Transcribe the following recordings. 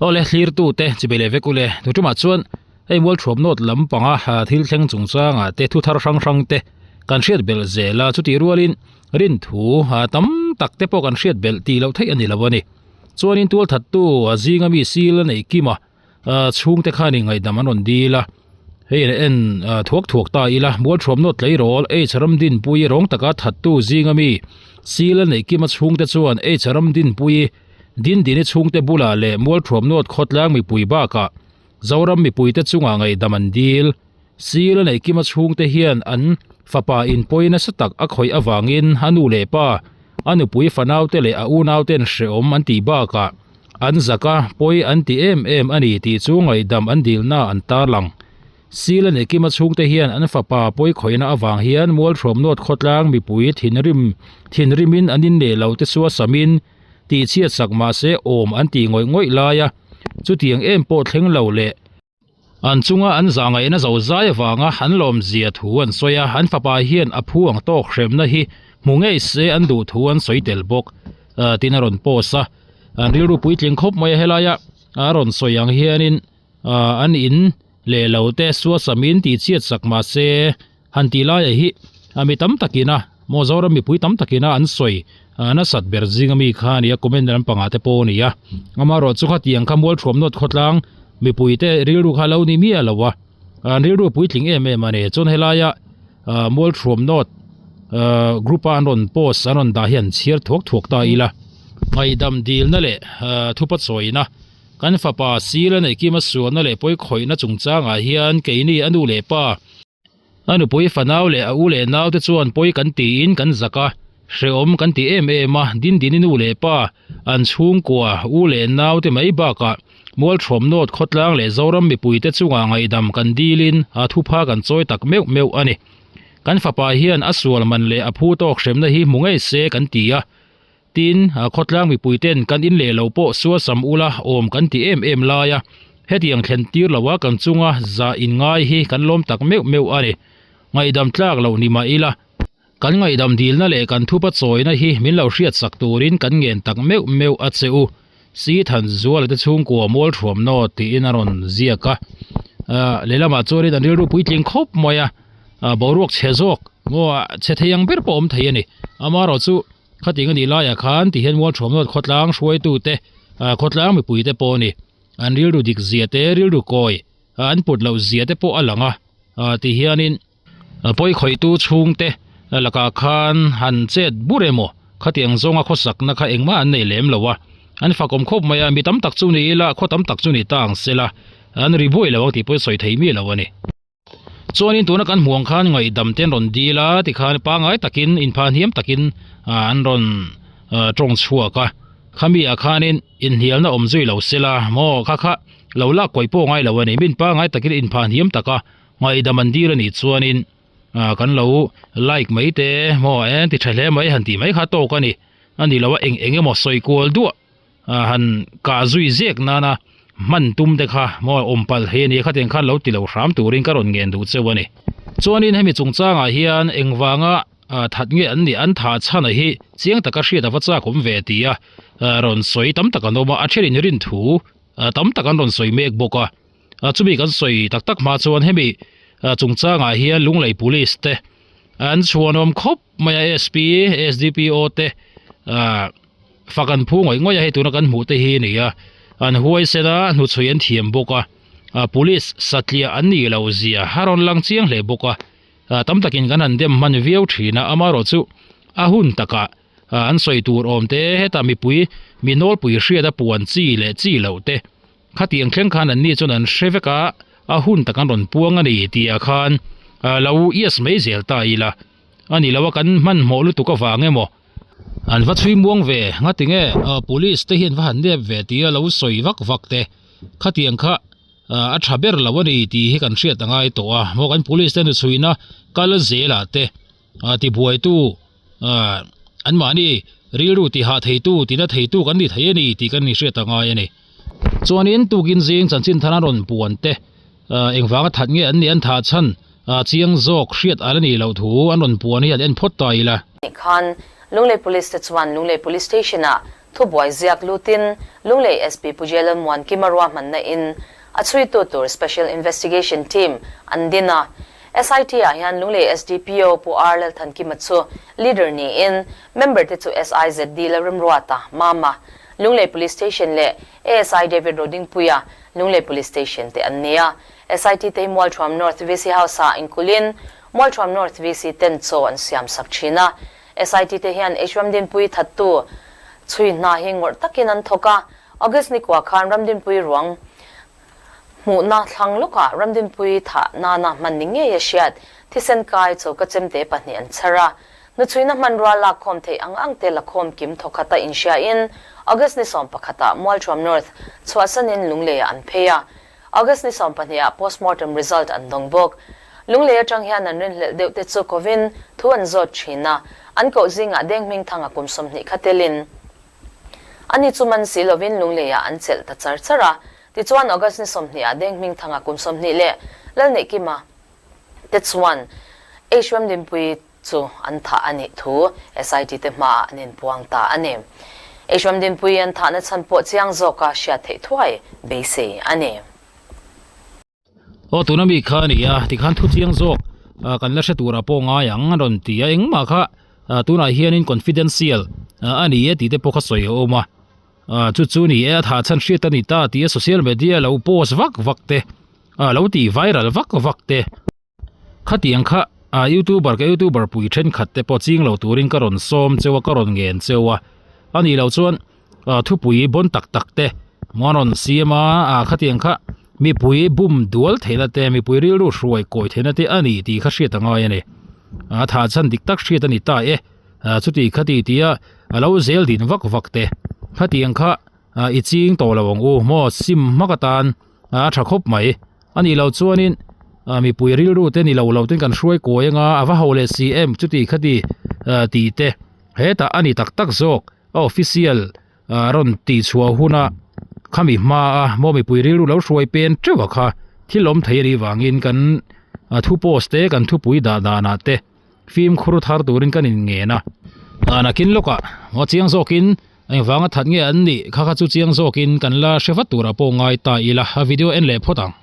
Awle thlirtu te chibai leh vek ule tu tumah chuan hei mual thuam nawt lampanga thil thleng chungchangah te thu thar hrang hrang te kan hriat belh zel a chutih rualin rin thu tam tak te pawh kan hriat belh tih loh theih a ni lo a ni chuanin tual thattu a zinga mi sil a neih kim a chhungte khanin ngaihdam an rawn dil a hei an en thuak thuak ta ila mual thuam nawt tleirawl H Ramdinpuii rawng taka thattu zinga mi sil a neih kim a chhungte chuan H Ramdinpuii Dindini chhungte bulah leh Mualthuamnawt khawtlang mipui bakah Zoram mipuite chungah ngaihdam an dil. Sil a neih kima chhungte hian an fapa inpawi nasa tak a khawih avangin a nu leh pa, a nupui fanaute leh a unauten hrehawm an tih bakah an zak a, pawi an ti em em a ni tih chu ngaihdam an dilna an tarlang. Sila leh Kima chhungte hian an fapa pawi khawihna avang hian Mualhrawmnawt khawtlang mipui thinrim thinrimin an inneh lo te chu a samin tihchhiat sak mah se awm an tih ngawih ngawih lai a, chutiang em pawh thleng lo leh an chunga an zahngaihna zo zai avanga an lawmzia thu an sawi a, an fapa hian a phu ang tawk hremna hi hmu ngei se an duh thu an sawi tel bawk tin a rawn post a, an rilru puitling khawp mai a helaia a rawn sawi ang hianin. Ahh an in leh lo te suasamin tih chhiat sak mah se han tih laiah hi a mi tam takin a maw Zoram mipui tam takin a an sawi nasat ber zing ami kha a ni a comment lampangah te pawh a ni a amaherawh chu khatiang kha Mualthuam North khawtlang mipui te rilru kha lo ni miah lo a an rilru puitling em em a ni chuan helaia ahh Mualthuam North ahh group a an rawn post an rawn dah hi an chhiar thuak thuak ta ila ngaihdam dilna leh ahh thupa chawina. Kan fapa Sila neih kima sualna leh pawi khawihna chungchangah hian keini a nu leh pa, a nupui fanau leh a u leh naute chuan pawi kan tiin kan zak a, hrehawm kan ti em em a, Dindini nu leh pa, an chhungkua, u leh naute mai bakah Mualthuam North khawtlang leh Zoram mipuite chungah ngaihdam kan dilin a thupha kan chawi tak meuh meuh a ni. Kan fapa hian a sual man leh a phu tawk hremna hi hmu ngei se kan ti a, Tin, khawtlang mipuiten kan in leh lo pawh suasam ula awm kan ti em em lai a, hetiang thlen tir loa kan chunga zah in ngai hi kan lawm tak meuh meuh a ni. Ngaihdam tlak loh ni mah ila, kan ngaihdam dilna leh kan thupa chawina hi min lo hriatsak turin kan ngen tak meuh meuh a che u. Si Thanzuala te chhungkua Mualthuam Nawt tiin a rawn ziak a, lehlamah chuanin an rilru puitling khawp mai a, boruak chhe zawk maw chhe thei ang ber pawh awm thei a ni. Amaherawhchu Khating a nih laiah khan ti hian Mualthuam North khawtlang hruaitute khawtlang mipuite pawh a ni. An rilru dik zia te, rilru kawi an put loh zia te pawh a lang a ti hianin pawi khawihtu chhungte lakah khan han chet bur emaw khatiang zawnga khawsakna kha engmah an nei lem lo a, an fakawm khawp mai a, mi tam tak chu ni ila khaw tam tak chu ni ta ang sela an ri buai lo ang tih pawh sawi thei miah lo a ni. Chuanin tuna kan hmuh ang khan ngaihdam te an rawn dil a tikhan pangngai takin inphah hniam takin an rawn tawng chhuak a khami ah khanin inhnialna awm zui lo sela maw kha kha lo lak kawi pawh ngai lo a ni min pangngai takin inphah hniam taka ngaihdam an dil a nih chuanin kan lo like mai te maw en ti tha hle mai han tih mai kha tawk a ni a ni lo a eng eng emaw sawi kual duah. Han kah zui zek nana hman tum te kha maw awm palh thei a ni a khatiang khan lo ti lo hram turin ka rawn ngen duh cheu a ni. Chuanin hemi chungchangah hian engvanga that nge an nih an thah chhan a hi chiang taka hriat ava chak awm ve ti a rawn sawi tam tak an awm a, a thenin rin thu tam tak an rawn sawi mek bawk a. Chumi kan sawi tak tak hma chuan hemi chungchangah hian Lunglei Police te an chhuanawm khawp mai a SP, SDPO te Fak an phu ngawih ngawih a hei tuna kan hmuh te hi a ni a, an huaisen a hnuchhui an thiam bawk a, police satliah an nih loh zia a rawn lang chiang hle bawk a, tam takin kan han dem hman viau thin a, amaherawh chu a hun takah an sawi tur awm te hetah mipui mi nawlpui hriat a puan chi leh chi loh te khatiang thleng khan an ni chuan an hre vek a, a hun tak an rawn puang a ni tih ah khan lo yes mai zel ta ila a ni lo a kan hmanhmawh lutuk avang emaw. An va chhui muang ve, ngati nge police te hian va han nep ve tia lo sawi vak vak te, khatiang kha a tha ber lo a ni tih hi kan hriat a ngai tawh a, maw kan police te nu chhuina kal zelah te tibuaitu anmahni rilru tihah theitu tina theitu kan ni thei a ni tih kan inhriat a ngai a ni. Chuanin tukin zing chanchin thar an rawn puan te engvanga that nge an nih an thah chhan chiang zawk hriat ala nih loh thu an rawn puan hi an en phawt ta ila. Khan Lunglei Police te chuan Lunglei Police Station-ah. Thubuai ziak lutin Lunglei SP Pu Jelalmuan Kima ruahmanna in a chhuitu tur Special Investigation Team an din a. SIT ah hian Lunglei SDPO Pu R Lalthankima chu leader niin member te chu SIZD Lalremruata, Mama, Lunglei Police Station leh ASI David Rodingpuia, Lunglei Police Station te an ni a. SIT te hi Mualthuam North VC House ah inkulhin Mualthuam North VC ten chaw an siam sak thin a. SIT te hian H Ramdinpui thattu chhui hna hi ngawrh takin an thawk a, August ni kua khan Ramdinpui ruang hmuhna thlang lawkah Ramdinpui thah nana hman ni ngei a hriat thisen kai choka chemte pahnih an chhar a. Hnuchhuina hmanrua lakkhawm theih ang ang te lakhawm kim thawkhata inhriain August ni 11 ah Mualthuam North chhuahsanin Lungleiah an phei a. August ni 12 ah postmortem result an dawng bawk. Lunglei atang hian an rinhlelh deuh te chu kovin thu an zawt thin a, an koh zingah deng hming thanga kum 20 kha telin ani chu man si lovin Lungleiah an chelh ta char char a. Tichuan August ni 20 ah deng hming thanga kum 20 leh Lalneihkima te chuan H Ramdinpuii chu an thah a nih thu SIT te hmaah an inpuang ta a ni. H Ramdinpuii an thahna chhan pawh chiang zawka hriat theih thuai beisei a ni. Aw tuna mi kha a ni a, tikhan thu chiang zawk kan la hre turah pawh ngai ang a rawn ti a, engmah kha tunah hianin confidential a ni e tih te pawh kha sawi a awm a, chu chu ni e a thah chhan hriat a ni ta tih a social media lo post vak vak te, lo tih viral vak vak te. Khatiang kha a youtuber ka youtuber pui thenkhat te pawh ching lo turin ka rawn sawm cheu a ka rawn ngen cheu a a nih loh chuan ah thupui bawn tak tak te maw rawn siam a ah khatiang kha mipui bum dual theihna te mipui rilru hruai kawi theihna te a ni tih kha hriat a ngai a ni a thah chhan dik tak hriat a ni ta e ah chuti khati tia a lo zel din vak vak te khatiang kha ah i ching tawh lo ang u maw sim hmak atan a tha khawp mai. A nih loh chuanin mipui rilru te ni lo lo ten kan hruai kawi anga a va ho leh si em chuti khati tih te hetah a ni tak tak zawk a official rawn tih chhuah huna khami hma a maw mipui rilru lo hruai pen teuh a kha thil awm thei a nih vangin kan thu post te kan thupui dah danah te. Fimkhur thar turin kan inngen a, nakin lawkah maw chiang zawkin engvanga that nge an nih kha kha chu chiang zawkin kan la hre vat turah pawh ngai ta ila, a video en leh phawt ang.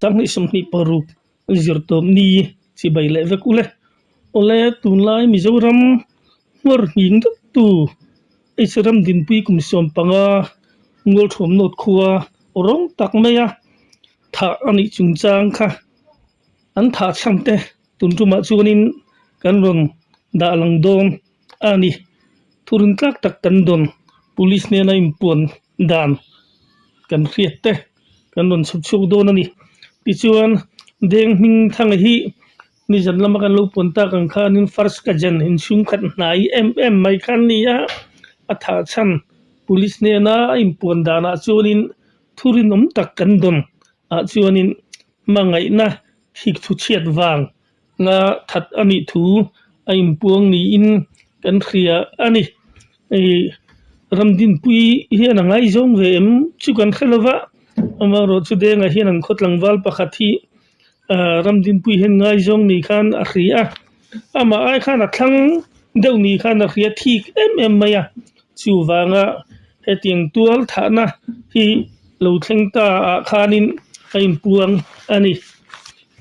2026 zirtawp ni chibai leh vek ule. Awle tunlai Mizoram hmuar nghing deuh tu H ram dinpui kum 15 Mualthuam North khua rawng tak maia thah a nih chungchang kha An thah chhan te tun tumah chuanin kan rawn dah lang dawn a ni. Thurin tlak tak kan dawn police hnena inpuan dan kan hriat te kan rawn chhuk chhuak dawn a ni. Tichuan Deng hming thanga hi nizan lama kan lo puan tak ang khanin first cousin inchhung khat hnai em em mai kha an ni a, a thah chhan police hnena a inpuan danah chuanin thurinawm tak kan dawn ah chuanin Hmangaihna thikthu chhiat vang nga that a nih thu a inpuang niin kan hria a ni. Hei Ramdinpui hian a ngaizawng ve em chu kan hre lova, amaherawhchu Dengah hian an khaw tlangval pakhat hi Ramdinpui hian ngaizawng ni khan a hria a, amah ai khan a thlang deuh ni khan a hria thik em em mai a, chuvanga Hetiang tual thahna hi lo thleng ta ah khanin a inpuang a ni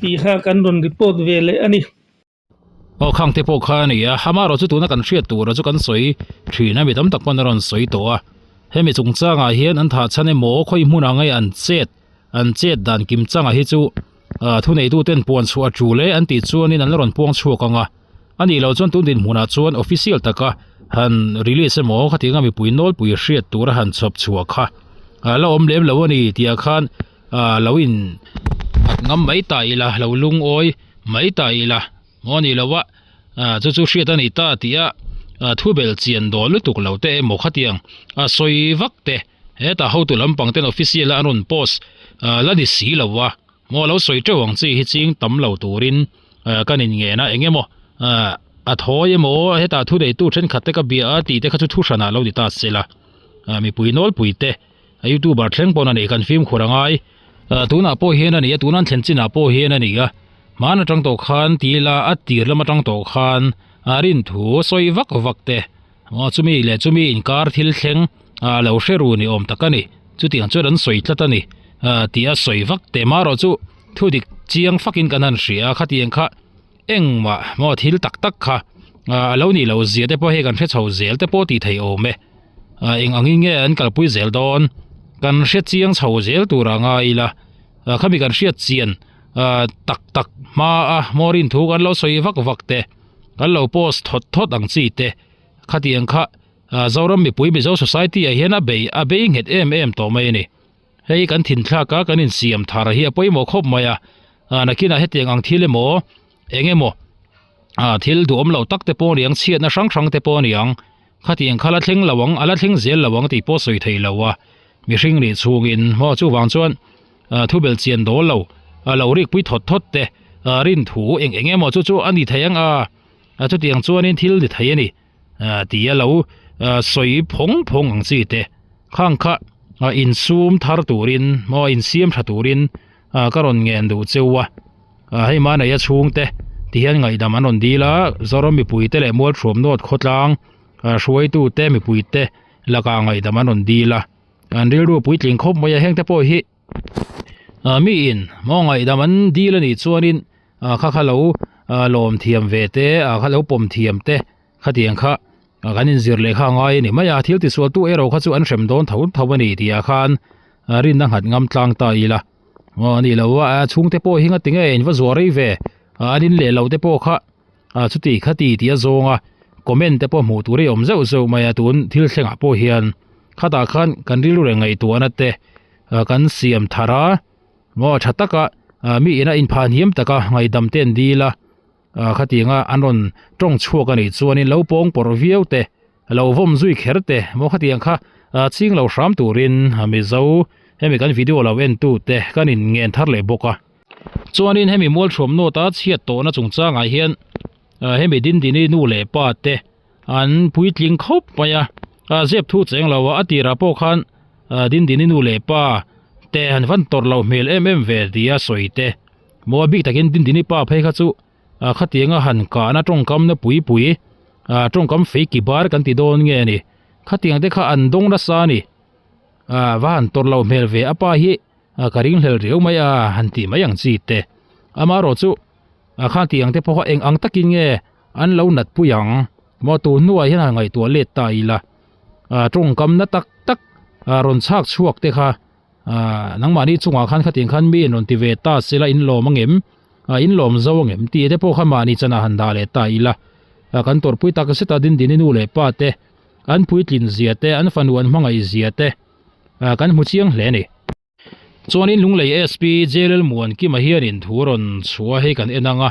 tih kha kan rawn report ve leh a ni. Aw khang te pawh kha a ni a, amaherawh chu tuna kan hriat tura chu kan sawi thin a, mi tam tak pawn a rawn sawi tawh a. Hemi chungchangah hian an thah chhan emaw khawi hmunah nge an chet an chet dan kim changa hi chu thuneituten puan chhuah a tul e an tih chuanin an la rawn puang chhuak ang a. A nih loh chuan tun dinhmunah chuan official taka han release emaw khatianga mipui nawlpui hriat tura han chhawp chhuah kha a la awm lem lo a ni tih ah khan ah lo in at ngam mai ta ila lo lungawi mai ta ila maw a nih loh a ah chu chu hriat a ni ta tih a ah thu bel chian dawn lutuk lo te emaw khatiang a sawi vak te hetah hotu lampang ten official a an rawn post ah la ni si lo a. Maw lo sawi teuh ang chi hi ching tam lo turin kan in ngen a, eng emaw a thawi emaw hetah thu neitu thenkhat te ka bia a tih te kha chu thu hranah lo ni ta se la, mipui nawlpui te youtuber thleng pawn a nih kan fimkhur a ngai, tunah pawh hian a ni a, tuna an thlen chinah pawh hian a ni a, hmaan atang tawh khan ti ila a tir lam atang tawh khan a rin thu sawi vak vak te. Aw chumi leh chumi inkar thil thleng ah lo hre ru ni awm tak a ni. Chutiang chuan an sawi tlat a ni ah tih a sawi vak teh marawh chu thu dik chiang fakin kan han hria a khatiang kha engmah maw thil tak tak kha ah a lo nih loh zia te pawh hei kan hre chho zel te pawh tih theih awm e ah eng angin nge an kalpui zel dawn kan hre chiang chho zel tur a ngai ila ah khami kan hriat chian ah tak tak hma a maw rin thu kan lo sawi vak vak te kan lo post thawt thawt ang chi te khatiang kha ah Zoram mipui Mizo society ah hian a bei a bei nghet em em tawh mai a ni. Hei kan thinthlak a kan insiam thar hi a pawimawh khawp mai a, ah nakinah hetiang ang thil emaw eng emaw ah thil duhawm lo tak te pawh a ni ang chhiatna hrang hrang te pawh a ni ang khatiang kha la thleng lo ang a la thleng zel lo ang tih pawh sawi thei lo a mihring nih chhungin maw chuvang chuan ah thubel chian dawl lo a lo rikpui thawt thawt te ah rin thu eng eng emaw chu chu a ni thei ang a ah chutiang chuanin thil ni thei a ni. ah ti a lo ah sawi phawng phawng ang chi te khang kha ah insum thar turin maw insiam tha turin ah ka rawn ngen duh cheu a ah hei mahni a chhung te ti hian ngaihdam an rawn dil a Zoram mipui te leh Mualthuam North khawtlang ah hruaitu te mipui te lakah ngaihdam an rawn dil a an rilru puitling khawp mai a heng te pawh hi ah miin maw ngaihdam an dil a nih chuanin ah kha kha lo ah lawm thiam ve te ah kha lo pawm thiam te khatiang kha ah kan inzir leh kha a ngai a ni mai a thil tisual tu erawh kha chu an hrem dawn tho tho a ni tih ah khan ah rinna nghat ngam tlang ta ila aw a nih loh a chhungte pawh hi nga tinge in va zuah rei ve ah an in leh loh te pawh kha ah chuti khati tih a zawng a comment te pawh hmuh tur a awm zeuh zeuh mai a tun thil thlengah pawh hian khatah khan kan rilru reng ngaihtuahna te ah kan siam thar a maw tha taka ah mi ina inphah hniam taka ngaihdam te an dil a ah khatianga an rawn tawng chhuak a nih chuanin lo pawng pawrh viau te lo vawm zui kher te maw khatiang kha ah ching lo hram turin Mizo hemi kan video lo en tu te kan in ngen thar leh bawk a chuanin hemi mualthuam nawt a chhiat tawhna chungchangah hian ah hemi Dindini nu leh pa te an puitling khawp mai a ah zep thu cheng lo a a tirah pawh khan ah Dindini nu leh pa te an van tawrh loh hmel em em ve tia sawi te. Maw a bik takin Dindini pa phei kha chu ah khatianga han kahna tawngkam na pui pui ah tawngkam fei ki bar kan ti dawn nge ni khatiang te kha an dawng nasa a ni ah va han tawrh loh hmel ve a pa hi ah ka ringhlel riau mai a han tih mai ang chi te amaherawh chu ah khatiang te pawh kha eng ang takin nge an lo nat pui ang maw tun hnuah hian han ngaihtuah let ta ila ah tawngkam na tak tak ah rawn chhak chhuak te kha. Ahh nangmahni chungah khan khatiang khan mi in rawn ti ve ta sela in lawm angem ah in lawm zo angem tih te pawh kha mahni chanah han dah leh ta ila ah kan tawrhpui tak zet a Dindini nu leh pa te an puitlin zia te an fanu an hmangaih zia te ah kan hmu chiang hle a ni. Chuanin Lunglei SP J Lalmuankima hianin thu rawn chhuah a hei kan en ang a.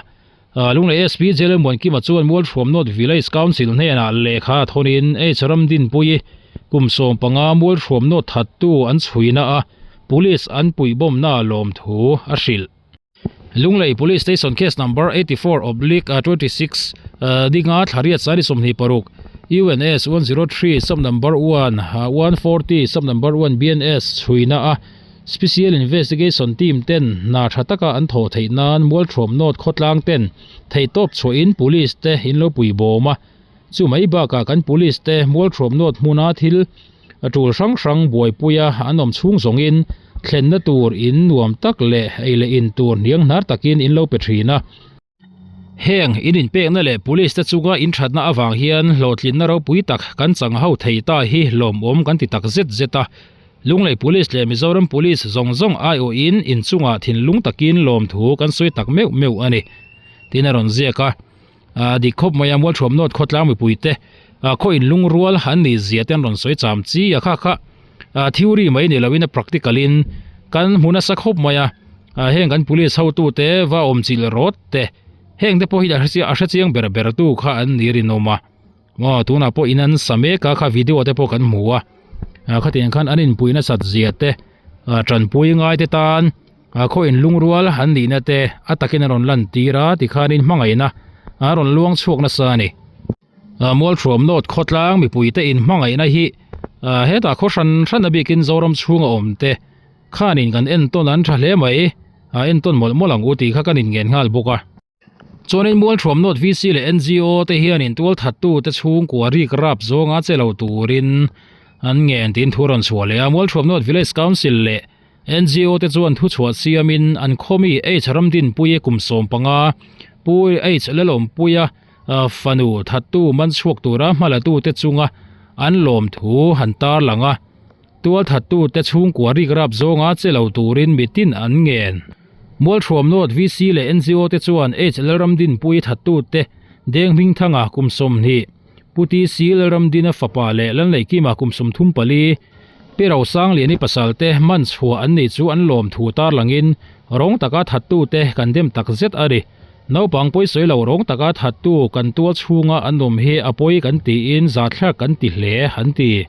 Lunglei SP J Muankima chuan Mualthuam North Village Council hnenah lehkha thawnin H Ramdinpuii kum 15 Mualthuam North thattu an chhuina a Police an puihbawmna lawmthu a hrilh. Lunglei Police Station Case Number 84 oblique 26 dinga thlariat sari 26 UNS 103 sub number 1 140 sub number 1 BNS chhuina a Special Investigation Team ten hna tha taka an thawh theih nan Mualthuam North khawtlang ten theihtawp chhuahin Police te in lo pui bawm a. Chu mai bakah kan Police te Mualthuam North hmuna thil tul hrang hrang buaipuia an awm chhung zawngin thlenna tur in nuam tak leh ei leh in tur hniang hnar takin in lo pe thin a. Heng in inpekna leh Police te chunga inthatna avang hian hlawhtlinna ropui tak kan chang ho thei ta hi lawmawm kan ti tak zet zet a. Lunglei Police leh Mizoram Police zawng zawng aiawhin inchungah thinlung takin lawmthu kan sawi tak meuh meuh a ni tiin a rawn ziak a. A dik khawp mai a, Mualthuam North khawtlang mipuite khaw inlungrual an nih zia te an rawn sawi cham chi a kha kha theory mai ni loin a practical in kan hmu nasa khawp mai a. Heng kan police hotute va awm chilh rawt te heng te pawh hi a hre chiang ber ber tu kha an ni rinawm a. Maw tunah pawh in an sa mek a kha video te pawh kan hmu a. Khatiang khan an inpui nasat zia te tanpui ngai te tan khaw in lungrual an nihna te a takin a rawn lan tir a tikhanin hmangaihna a rawn luang chhuak nasa a ni. Mualthuam North khawtlang mipuite in hmangaihna hi hetah khaw hran hran a bikin Zoram chhunga awm te khanin kan entawn an tha hle mai, entawn mawlh mawlh ang u tih kha kan inngen nghal bawk a. Chuanin Mualthuam North VC leh NGO te hianin tualthattu te chhungkua rik rap zawnga che lo turin an ngen tiin thu a rawn chhuah leh a. Mualthuam North Village Council leh NGO te chuan thuchhuah siamin an khawmi H Ramdinpuii kum 15 Pu H Lalawmpuia fanu thattu man chhuak tura hmalatute chunga an lawmthu han tarlang a. Tualthattute chhungkua rik rap zawnga che lo turin mitin an ngen. Mualhruam North VC leh NGO te chuan H Lalramdinpuii thattute Deng Hmingthanga kum 20, Pu TC Lalramdina fapa leh Lalneihkima kum 34, Pi Rosangliani pasalte man chhuah an nih chu an lawmthu tarlangin rawng taka thattute kan dem takzet a ni. Naupang pawisawi lo rawng taka thattu kan tual chhunga an awm hi a pawi kan tiin zathlak kan ti hle an ti.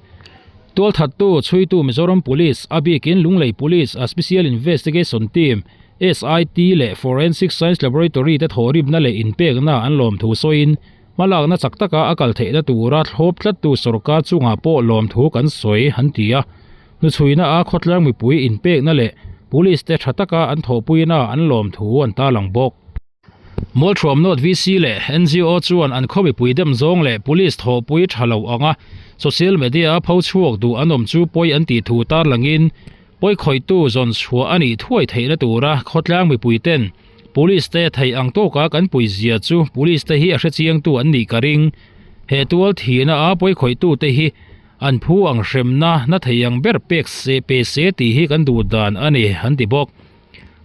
Tualthattu chhuitu Mizoram Police, a bikin Lunglei Police a Special Investigation Team, SIT, leh Forensic Science Laboratory te thawhrimna leh inpekna an lawmthu sawiin, hmalakna chak taka a kal theihna tura thlawp tlattu sorkar chungah pawh lawmthu kan sawi, an ti a. Hnuchhuina a khawtlang mipui inpekna leh Police te tha taka an thawhpuina an lawmthu an tarlang bawk. Mualthuam North VC leh NGO chuan an khaw mipui dem zawng leh Police thawhpui tha lo anga social media a pho chhuak duh an awm chu pawi an tih thu tarlangin pawi khawihtu zawn chhuah a nih thuai theihna tura khawtlang mipui ten Police te theih ang tawka kan pui zia chu Police te hi a hrechiangtu an nih ka ring. He tual thihna a pawi khawihtu te hi an phu ang hremna na thei ang ber pek se pe se tih hi kan duh dan a ni an ti bawk.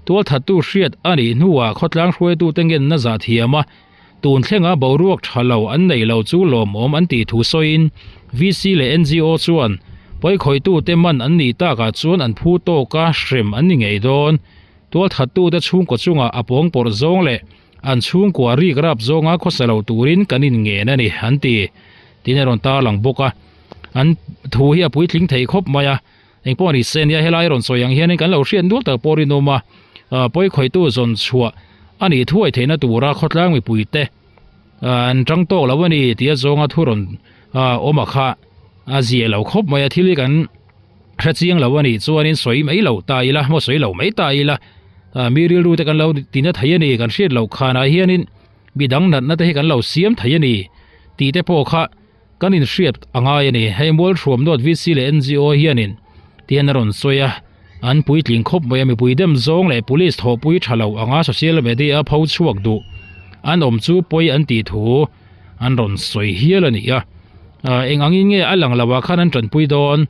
Tualthattu hriat a nih hnuah khawtlang hruaitute ngenna zah thiam a, tun thlenga boruak tha lo an nei lo chu lawmawm an tih thu sawiin VC leh NGO chuan pawikhawitute man an nih takah chuan an phu tawka hrem an ni ngei dawn. Tualthattute chhungkaw chungah a pawngpawrh zawng leh an chhungkua rik rap zawnga khawsa lo turin kan inngen a ni, an ti. Tin a rawn tarlang bawk a, an thu hi a puitling thei khawp mai a. Engpawh ni se nia helai rawn sawi ang hianin kan lo hriat nual tak pawh rinawm a, pawi khawihtu zawn chhuah a nih thuai theihna tura khawtlang mipuite an tang tawk lo a ni tia zawnga thu rawn awm a kha a zia lo khawp mai a, thil hi kan hre chiang lo a nih chuanin sawi mai lo ta ila maw sawi lo mai ta ila mi rilru te kan lo tina thei a ni kan hriat loh khanah hianin midang natna te hi kan lo siam thei a ni tih te pawh kha Kan inhriat a ngai a ni. Hei Mualhruam North VC leh NGO hianin tihian a rawn sawi a, an puitling khawp mai a, mipui dem zawng leh police thawhpui tha lo anga social media a pho chhuak duh an awm chu pawi an tih thu an rawn sawi hial a ni a. Eng angin nge a lang lo ah khan an tanpui dawn?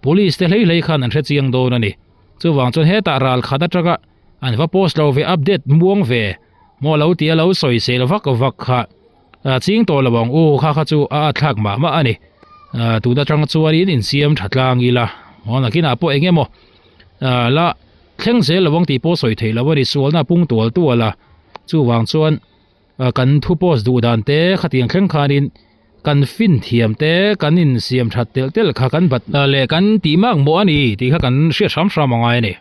Police te hlei hlei khan an hre chiang dawn a ni. Chuvang chuan hetah ral khat atanga an va post lo ve, update muang ve maw lo tia lo sawisel vak vak kha. A ching tawh lo ang u, kha kha chu a at thlak mah mah a ni. Tun atang chuanin insiam tha tlang ila, aw nakinah pawh eng emaw la thleng zel lo ang tih pawh sawi theih loh a ni, sualna pung tual tual a, chuvang chuan kan thu post duh dan te khatiang thleng khanin kan fin thiam te kan insiam that telh telh kha kan bat leh kan tih mak mawh a ni tih kha kan hriat hram hram a ngai a ni.